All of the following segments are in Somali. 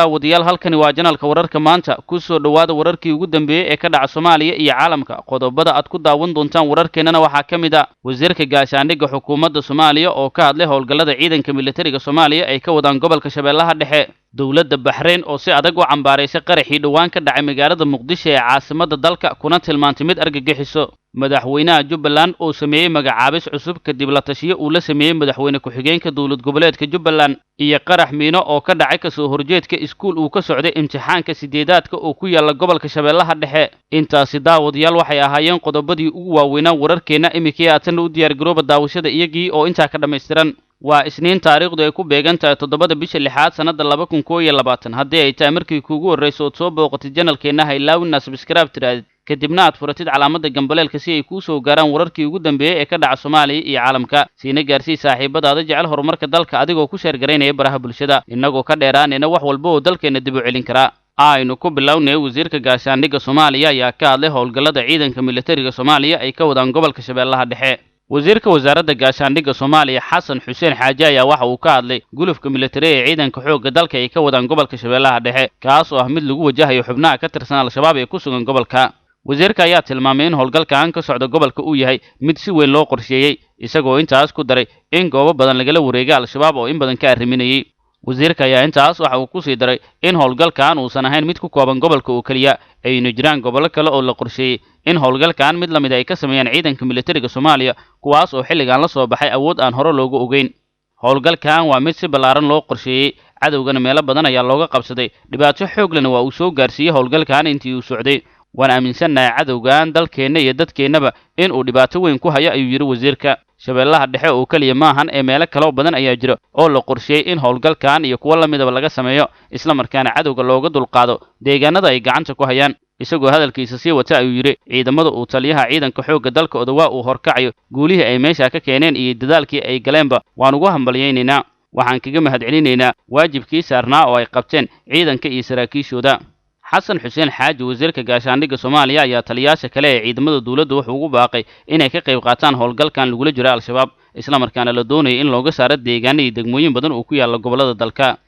Daawadayaal, halkani waa janalka wararka maanta. Ku soo dhowaada wararkii ugu dambeeyey ee ka dhaca Soomaaliya iyo caalamka. Qodobada aad ku daawan doontaan wararkeennana waxaa ka mid a wasiirka gaashaandhigga xukuumadda Soomaaliya oo ka hadlay howlgallada ciidanka militariga Soomaaliya ay ka wadaan gobolka Shabeellaha Dhexe, dowladda Baxreyn oo si adag u cambaaraysay qaraxii dhowaan ka dhacay magaalada Muqdisho ee caasimadda dalka, kuna tilmaantay mid argagixiso, madaxweynaha Jubbaland oo sameeyey magacaabis cusub kadib la tashiyo uu la sameeyey madaxweyne ku-xigeenka dowlad goboleedka Jubbaland, iyo qarax miino oo ka dhacay kasoo horjeedka iskuul uu ka socday imtixaanka sideedaadka oo ku yaalla gobolka Shabeellaha Dhexe. Intaasi, daawadayaal, waxay ahaayeen qodobadii ugu waaweynaa wararkeenna. Iminkii aatanna u diyaargarooba daawashada iyagii oo intaa ka dhammaystiran. Waa Isniin, taariikhdu ay ku beegan tahay 7-da bisha lixaad, sannadda 2021. Haddii ay tahay markii kuugu horrayso ood soo booqatid janalkeenna, ha ilaawina subscribe tiraadid, kadibna aad furatid calaamadda gambaleelka si ay kuu soo gaaraan wararkii ugu dambeeyey ee ka dhaca Soomaaliya iyo caalamka. Siina gaarsii saaxiibadaada jecel horumarka dalka adigoo ku sheergaraynaya baraha bulshada, innagoo ka dheeraanayna wax walba oo dalkeenna dib u celin karaa. Aynu ku bilownay, wasiirka gaashaandhigga Soomaaliya ayaa ka hadlay howlgallada ciidanka militariga Soomaaliya ay ka wadaan gobolka Shabeellaha Dhexe. Wasiirka wasaaradda gaashaandhigga Soomaaliya, Xasan Xuseen Xaaji, ayaa waxa uu ka hadlay gulufka militari ee ciidanka xoogga dalka ay ka wadaan gobolka Shabeellaha Dhexe, kaas oo ah mid lagu wajahayo xubnaha ka tirsan Al-Shabaab ee ku sugan gobolka. Wasiirka ayaa tilmaamay in howlgalkan ka socda gobolka uu yahay mid si weyn loo qorsheeyey, isagoo intaas ku daray in goobo badan lagala wareegay Al-Shabaab oo in badan ka arriminayay. Wasiirka ayaa intaas waxa uu kusii daray in howlgalkan uusan ahayn mid ku kooban gobolka oo keliya, ayna jiraan gobollo kale oo la qorsheeyey in howlgalkan mid la mid ay ka sameeyaan ciidanka militariga Soomaaliya, kuwaas oo xilligan la soo baxay awood aan hore loogu ogeyn. Howlgalkan waa mid si ballaaran loo qorsheeyey, cadowgana meelo badan ayaa looga qabsaday, dhibaato xoog lena waa uu soo gaarsiiyey howlgalkan intii uu socday. Waan aaminsannahay cadowgan dalkeenna iyo dadkeennaba in uu dhibaato weyn ku hayo, ayuu yidhi wasiirka. Shabeellaha Dhexe oo keliya maahan ee meelo kaloo badan ayaa jira oo la qorsheeyey in howlgalkan iyo kuwo la midaba laga sameeyo, isla markaana cadowga looga dulqaado deegaanada ay gacanta ku hayaan. Isagoo hadalkiisa sii wata ayuu yidhi ciidamada uu taliyaha ciidanka xoogga dalka Odawaa uu horkacayo, guulihii ay meesha ka keeneen iyo dadaalkii ay galeenba waan ugu hambalyaynaynaa. Waxaan kaga mahadcelinaynaa waajibkii saarnaa oo ay qabteen ciidanka iyo saraakiishooda. Xasan Xuseen Xaaji, wasiirka gaashaandhigga Soomaaliya, ayaa taliyaasha kale ee ciidamada dowladda wuxuu ugu baaqay inay ka qayb qaataan howlgalkan lagula jiro Al-Shabaab, isla markaana la doonaya in looga saaro deegaano iyo degmooyin badan oo ku yaalla gobollada dalka.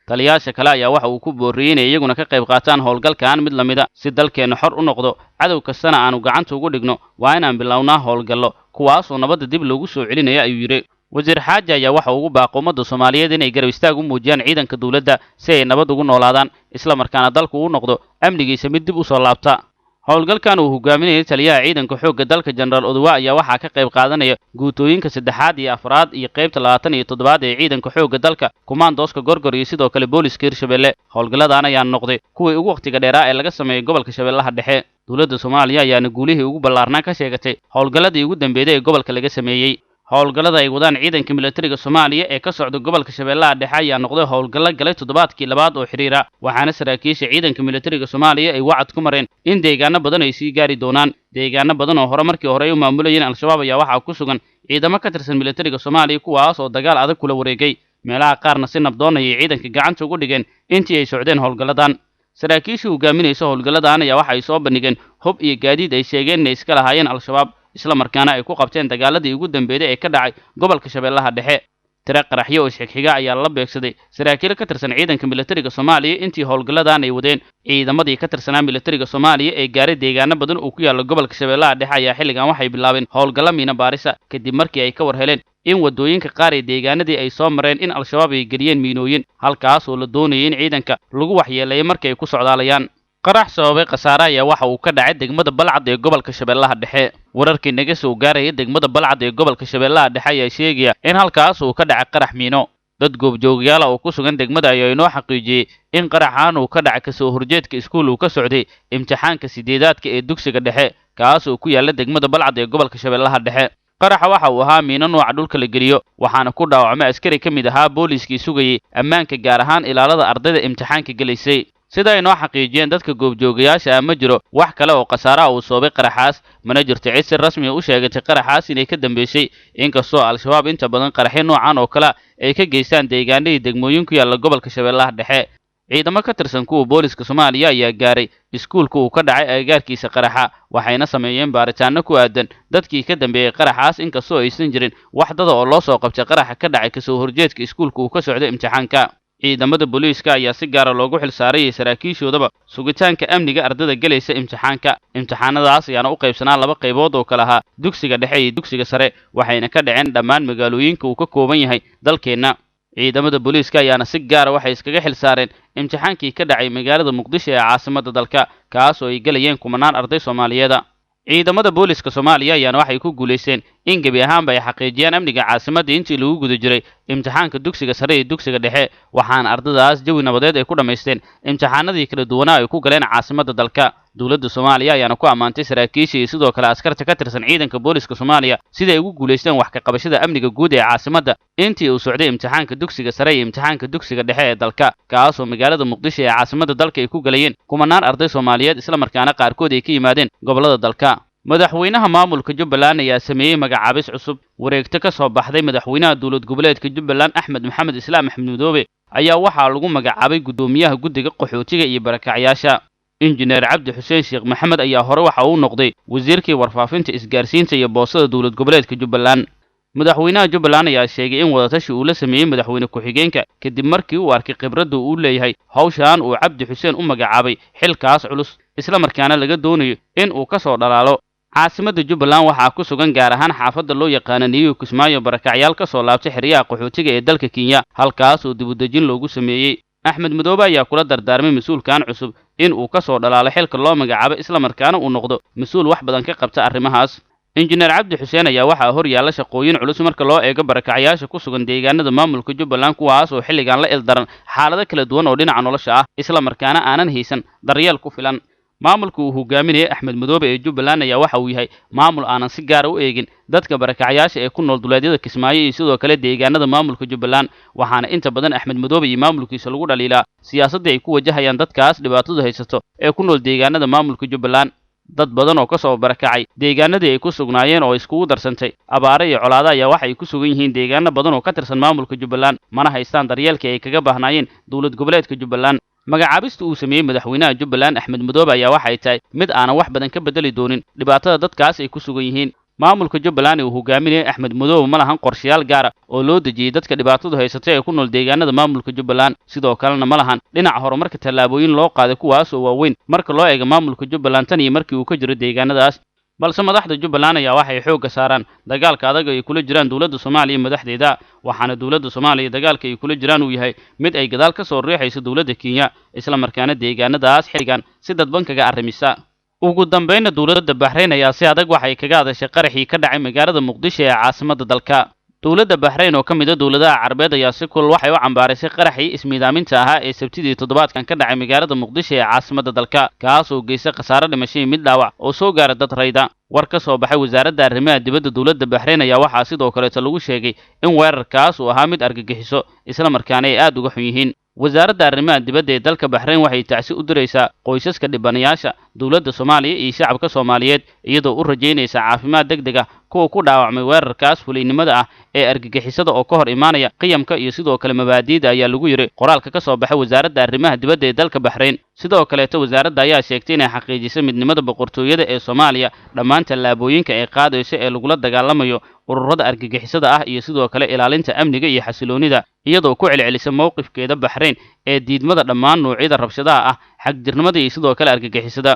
Taliyaasha kale ayaa waxa uu ku booriyey inay iyaguna ka qayb qaataan howlgalkan mid la mida si dalkeenna xor u noqdo, cadow kastana aanu gacanta ugu dhigno. Waa inaan bilownaa howlgallo kuwaasoo nabadda dib loogu soo celinaya, ayuu yidhi. Wasiir Xaaji ayaa waxa ugu baaqay ummadda Soomaaliyeed inay garab istaag u muujiyaan ciidanka dowladda si ay nabad ugu noolaadaan, isla markaana dalku u noqdo amnigiisa mid dib u soo laabta. Howlgalkan uu hogaaminayay taliyaha ciidanka xoogga dalka, Jenaraal Odowa, ayaa waxaa ka qayb qaadanaya guutooyinka saddexaad iyo afraad iyo qaybta 27aad ee ciidanka xoogga dalka, kumaandooska Gorgor iyo sidoo kale booliska Hirshabelle. Howlgalladan ayaa noqday kuwii ugu wakhtiga dheeraa ee laga sameeyey gobolka Shabeellaha Dhexe. Dowladda Soomaaliya ayaana guulihii ugu ballaarnaa ka sheegatay howlgalladii ugu dambeeyay ee gobolka laga sameeyey. Howlgallada ay wadaan ciidanka militariga Soomaaliya ee ka socda gobolka Shabeellaha Dhexe ayaa noqday howlgallo galay toddobaadkii labaad oo xidhiira, waxaana saraakiisha ciidanka militariga Soomaaliya ay wacad ku mareen in deegaano badan ay sii gaari doonaan. Deegaano badan oo hore markii hore ay u maamulayeen Al-Shabaab ayaa waxaa ku sugan ciidamo ka tirsan militariga Soomaaliya, kuwaas oo dagaal adag kula wareegay. Meelaha qaarna si nabdoon ayay ciidanka gacanta ugu dhigeen intii ay socdeen howlgalladan. Saraakiisha hogaaminaysa howlgalladan ayaa waxa ay soo bandhigeen hub iyo gaadiid ay sheegeen inay iska lahaayeen Al-Shabaab, isla markaana ay ku qabteen dagaaladii ugu dambeeyay ee ka dhacay gobolka Shabeellaha Dhexe. Tiro qaraxyo oo isxigxiga ayaa la beegsaday saraakiil ka tirsan ciidanka militariga Soomaaliya intii howlgalladan ay wadeen. Ciidamadii ka tirsanaa militariga Soomaaliya ee gaaray deegaano badan oo ku yaalla gobolka Shabeellaha Dhexe ayaa xilligan waxay bilaabeen howlgallo miina baarisa, kadib markii ay ka war heleen in waddooyinka qaar ee deegaanadii ay soo mareen in Al-Shabaab ay geliyeen miinooyin, halkaas oo la doonayay in ciidanka lagu waxyeeleeyo markii ay ku socdaalayaan. Qarax sababay khasaare ayaa waxa uu ka dhacay degmada Balcad ee gobolka Shabeellaha Dhexe. Wararkii naga soo gaaraya degmada Balcad ee gobolka Shabeellaha Dhexe ayaa sheegaya in halkaas uu ka dhacay qarax miino. Dad goobjoogyaala oo ku sugan degmada ayaa inoo xaqiijiyey in qaraxaan uu ka dhacay kasoo horjeedka iskuul uu ka socday imtixaanka sideedaadka ee dugsiga dhexe, kaas oo ku yaalla degmada Balcad ee gobolka Shabeellaha Dhexe. Qaraxa waxa uu ahaa miino nooca dhulka la geliyo, waxaana ku dhaawacmay askari ka mid ahaa booliiskii sugayey ammaanka, gaar ahaan ilaalada ardayda imtixaanka gelaysay. Sida ay noo xaqiijiyeen dadka goobjoogayaasha ah, ma jiro wax kale oo khasaaraha uu soobay qaraxaas, mana jirto cid si rasmi u sheegatay qaraxaas inay ka dambeysay, inkastoo Al-Shabaab inta badan qaraxyo noocan oo kale ay ka geystaan deegaanadii degmooyin ku yaalla gobolka Shabeellaha Dhexe. Ciidamo ka tirsan kuwa booliska Soomaaliya ayaa gaaray iskuulka uu ka dhacay agagaarkiisa qaraxa, waxayna sameeyeen baaritaano ku aadan dadkii ka dambeeyey qaraxaas, inkastoo aysan jirin wax dada oo loo soo qabtay qaraxa ka dhacay kasoo horjeedka iskuulka uu ka socday imtixaanka. Ciidamada booliiska ayaa si gaara loogu xilsaarayay saraakiishoodaba sugitaanka amniga ardada gelaysa imtixaanka. Imtixaanadaas ayaana u qaybsanaa laba qaybood oo kale ahaa dugsiga dhexe iyo dugsiga sare, waxayna ka dhaceen dhammaan magaalooyinka uu ka kooban yahay dalkeenna. Ciidamada booliiska ayaana si gaara waxay iskaga xil saareen imtixaankii ka dhacay magaalada Muqdisho ee caasimadda dalka, kaas oo ay gelayeen kumanaan arday Soomaaliyeeda. Ciidamada booliiska Soomaaliya ayaana waxay ku guulaysteen in gebi ahaanba ay xaqiijiyaan amniga caasimadda intii lagu guda jiray imtixaanka dugsiga sare iyo dugsiga dhexe, waxaana ardadaas jawi nabadeed ay ku dhammaysteen imtixaanadii kala duwanaa ay ku galeen caasimadda dalka. Dowladda Soomaaliya ayaana ku ammaantay saraakiisha iyo sidoo kale askarta ka tirsan ciidanka booliiska Soomaaliya sida ay ugu guulaysteen wax ka qabashada amniga guud ee caasimadda intii uu socday imtixaanka dugsiga sare iyo imtixaanka dugsiga dhexe ee dalka, kaasoo magaalada Muqdisho ee caasimadda dalka ay ku galayeen kumanaan arday Soomaaliyeed, isla markaana qaarkood ay ka yimaadeen gobollada dalka. Madaxweynaha maamulka Jubbaland ayaa sameeyey magacaabis cusub. Wareegto ka soo baxday madaxweynaha dowlad goboleedka Jubbaland Axmed Maxamed Islaam Axmed Madoobe ayaa waxaa lagu magacaabay guddoomiyaha guddiga qaxootiga iyo barakacyaasha. Injineer Cabdi Xuseen Sheekh Maxamed ayaa hore waxa uu noqday wasiirkii warfaafinta, isgaarsiinta iyo boosada dowlad goboleedka Jubbaland. Madaxweynaha Jubbaland ayaa sheegay in wadatashi uu la sameeyey madaxweyne ku-xigeenka kadib markii uu arkay khibradda uu leeyahay hawshan uu Cabdi Xuseen u magacaabay xilkaas culus, isla markaana laga doonayo in uu ka soo dhalaalo. Caasimadda Jubbaland waxaa ku sugan gaar ahaan xaafadda loo yaqaana New Kismaayo barakacyaal ka soo laabtay xeryaha qaxootiga ee dalka Kenya, halkaas oo dibudejin loogu sameeyey. Axmed Madoobe ayaa kula dardaarmay mas-uulkan cusub in uu ka soo dhalaalo xilka loo magacaabo, isla markaana uu noqdo mas-uul wax badan ka qabta arrimahaas. Injineer Cabdi Xuseen ayaa waxaa hor yaalla shaqooyin culus marka loo eego barakacyaasha ku sugan deegaanada maamulka Jubbaland, kuwaas oo xilligan la ildaran xaalado kala duwan oo dhinaca nolosha ah, isla markaana aanan haysan daryeel ku filan. Maamulka uu hogaaminayay Axmed Madoobe ee Jubbaland ayaa waxa uu yahay maamul aanan si gaara u eegin dadka barakacyaasha ee ku nool duleedyada Kismaayo iyo sidoo kale deegaanada maamulka Jubbaland, waxaana inta badan Axmed Madoobe iyo maamulkiisa lagu dhaliilaa siyaasaddii ay ku wajahayaan dadkaas dhibaatadu haysato ee ku nool deegaanada maamulka Jubbaland. Dad badan oo ka soo barakacay deegaanadii ay ku sugnaayeen oo iskugu darsantay abaare iyo colaado ayaa waxay ku sugan yihiin deegaano badan oo ka tirsan maamulka Jubbaland, mana haystaan daryeelkii ay kaga baahnaayeen dowlad goboleedka Jubbaland. Magacaabista uu sameeyey madaxweynaha Jubbaland Axmed Madoobe ayaa waxay tahay mid aanan wax badan ka bedeli doonin dhibaatada dadkaas ay ku sugan yihiin. Maamulka Jubbaland ee uu hogaaminayay Axmed Madoobe ma lahan qorshayaal gaara oo loo dejiyey dadka dhibaatadu haysatay ee ku nool deegaanada maamulka Jubbaland, sidoo kalena ma lahan dhinaca horumarka tallaabooyin loo qaaday kuwaas oo waaweyn marka loo eego maamulka Jubbaland tan iyo markii uu ka jiro deegaanadaas. Balse madaxda Jubbaland ayaa waxay xoogga saaraan dagaalka adag ay kula jiraan dowladda Soomaaliya madaxdeeda, waxaana dowladda Soomaaliya dagaalka ay kula jiraan uu yahay mid ay gadaal ka soo riixayso dowladda Kenya, isla markaana deegaanadaas xilligan si dadban kaga arrimisa. Ugu dambeynna dowladda Baxrayn ayaa si adag waxay kaga hadashay qaraxii ka dhacay magaalada Muqdisho ee caasimadda dalka. Dowladda Baxrayn oo ka mid ah dowladaha Carbeed ayaa si kulul waxay u cambaaraysay qaraxii ismiidaaminta ahaa ee Sabtidii toddobaadkan ka dhacay magaalada Muqdisho ee caasimadda dalka, kaas oo geystay khasaare dhimasho iyo mid dhaawac oo soo gaara dad rayda. War ka soo baxay wasaaradda arrimaha dibadda dowladda Baxrayn ayaa waxaa sidoo kaleeto lagu sheegay in weerarkaas uu ahaa mid argagixiso, isla markaana ay aad uga xun yihiin. Wasaaradda arrimaha dibadda ee dalka Baxrayn waxay tacsi u diraysaa qoysaska dhibanayaasha, dowladda Soomaaliya iyo shacabka Soomaaliyeed, iyadoo u rajaynaysa caafimaad degdeg ah kuwa ku dhaawacmay weerarkaas fuliynimada ah ee argagixisada oo ka hor imaanaya qiyamka iyo sidoo kale mabaadi'da, ayaa lagu yiri qoraalka ka soo baxay wasaaradda arrimaha dibadda ee dalka Baxrayn. Sidoo kaleeto wasaaradda ayaa sheegtay inay xaqiijisay midnimada boqortooyada ee Soomaaliya dhammaan tallaabooyinka ay qaadayso ee lagula dagaalamayo ururada argagixisada ah iyo sidoo kale ilaalinta amniga iyo xasiloonida, iyadoo ku celcelisa mowqifkeeda Baxrayn ee diidmada dhammaan noocyada rabshadaha ah, xagjirnimada iyo sidoo kale argagixisada.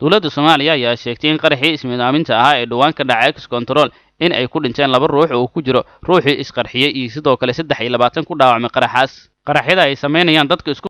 Dowladda Soomaaliya ayaa sheegtay in qaraxii ismiidaaminta ahaa ee dhowaan ka dhacay Ex Control in ay ku dhinteen 2 ruux oo ku jiro ruuxii isqarxiyey iyo sidoo kale 23 ku dhaawacmay qaraxaas. Qaraxyada ay sameynayaan dadka isku